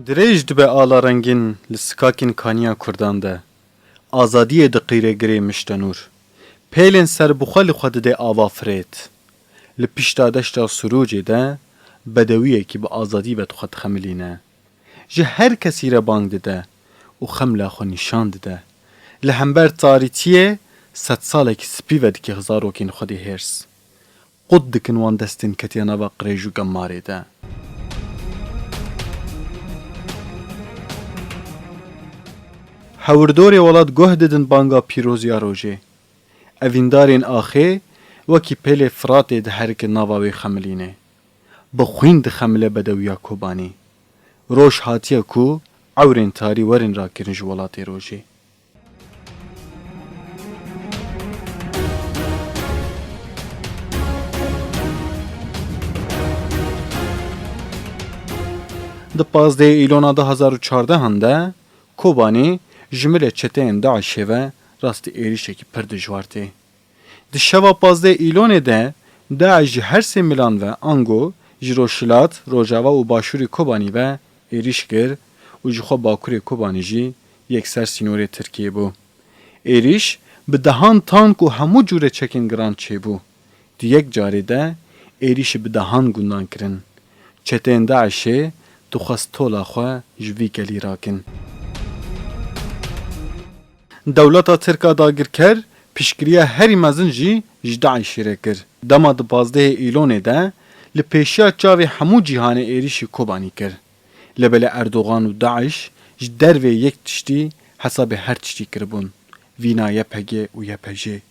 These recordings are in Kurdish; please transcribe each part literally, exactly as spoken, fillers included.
Dirêj dibe ala rengîn li sikakên kaniya Kurdan de. Azadiyê diqîre girê mişte nûr. Pêlên serbixwe li xwe dide ava firêt. Li pişta deşta Sirûcê de bedewiyekî bi azadî ve xwe dixemilîne. Ji her kesî re bang dide û xemla xwe nîşan dide. Li hember tarîtiyê sedsalekî spî vedike zarokên xwe dê hêrs. Qut dikin wan destên ketiye nava qirêj û gemarê de. Hewirdorê welat guh didin banga pîroziya rojê. Evîndarên axê wekî pêlê Firatê diherikin nava wê xemilînê. Bi xwîn dixemile bedewiya Kobanî. Roj hatiye ku ewrên tarî werin rakirin ji welatê rojê. Di pazdehê Îlona du hazar û çardehan de Kobanî ji milê çeteyên DAIŞê ve rastî êrişekî pir dijwar tê. Di şeva pazdeh Îlonê de DAIŞ ji her sê milan ve ango ji rojhilat, rojava û başûrê Kobanî ve êrîş kir û ji xwe bakurê Kobanî jî yekser sînorê Tirkiyê bû. Êrîş bi dehan tank û hemû cûre çekên giran çêbû. Di yek carê de êrîşî bi dehan gundan kirin. Çeteyên DAIŞê dixwest tola xwe ji vî gelî rakin. Dewleta Tirk a dagirker piştgiriya herî mezin jî ji DAIŞê re kir. Dema di pazdehê Îlonê de li pêşiya çavê hemû cîhanê êrîşî Kobanî kir. Lê belê Erdogan û DAIŞ ji dervê yek tiştî hesabê her tiştî kiribûn. Vîna Y P G û Y P J.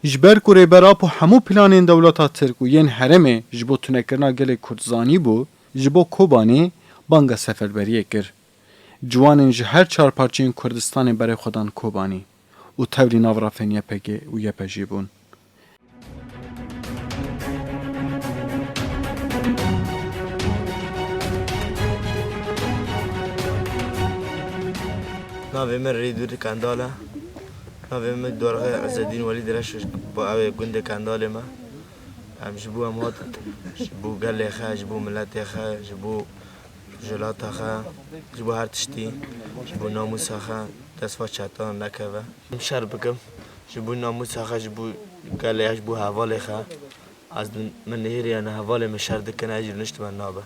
Ji ber ku Rêber Apo hemû planên dewleta Tirk û yên herêmê ji bo tunekirina gelê Kurd zanîbû, ji bo Kobanî banga seferberiyê kir. Ciwanên ji her çar parçeyên Kurdistanê berê xwe dan Kobanî û tevlî nav rafên Y P G û Y P J bûn. Navê min Rêdûr Kendal e. Navê min Dorxe Ezedîn Welîd Reş, bo ew ê gundê Kendalê me. Em ji bo em hatin, ji bo gelê xe, ji bo miletê xe, ji bo Ji lata xe, ji bo her tiştî, ji bo namûsa xe, dest va çetan nekeve. Em şer bikim, ji bo namûsa xe, ji bo gelê, ji bo hevalê xe. Ez di-, min nihêriya ne hevalê min şer dikin, ez jî rûnişt me nabe.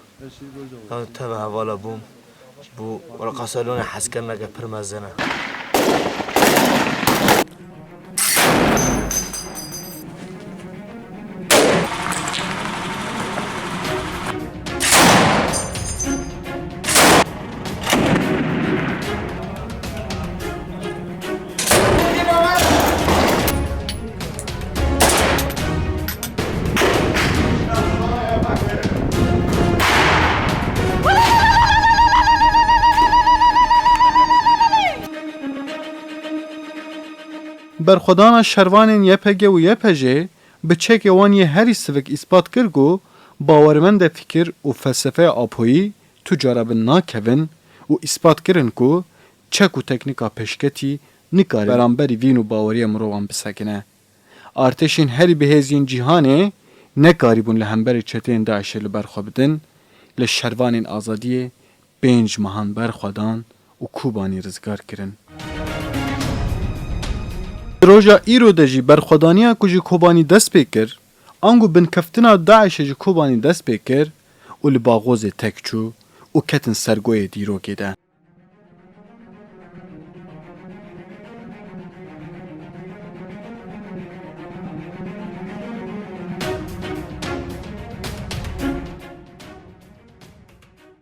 Ez teve hevala bûm, ji bo qasa Îlonê hezkirineke pir mezin e. Berxwedana şervanên Y P G û Y P J bi çekê wan yê herî sivik îspat kir ku bawermendê fikir û felsefeya Apoyî tu cara bin nakevin û îspat kirin ku çek û teknîka pêşketî nikare beramberî vîn û baweriya mirovan bisekine. Artêşên herî bihêz yên cîhanê nekarîbûn li hemberî çeteyên DAIŞê li ber xwe bidin, lê şervanên azadiyê pênc mehan berxwedan û Kobanî rizgar kirin. Di roja îro de jî berxwedaniya ku ji Kobanî dest pê kir, ango binkeftina DAIŞê ji Kobanî dest pê kir û li Baxozê tek çû û ketin ser goyê dîrokê de.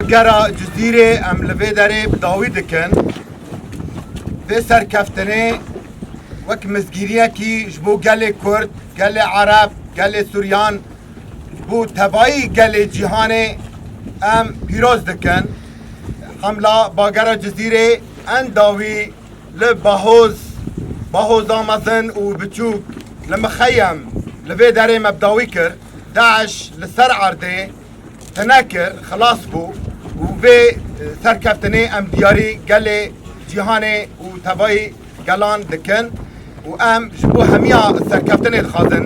Gera Cizîrê em li vê derê bi dawî dikin. Vê serkeftinê wek mizgîniyekî ji bo gelê Kurd, gelê Ereb, gelê Suryan, ji bo tevayî gelê cîhanê em pîroz dikin. Hemla bagera Cizîrê en dawî li Bahoz, Bahoza mezin û biçûk li Mixeyem li vê derê me bi dawî kir. DAIŞ li ser erdê tune kir, xilas bû û vê, e, serkeftinê em diyarî gelê cîhanê û tevayî gelan dikin û em ji bo hemiya serkeftinê dixwazin.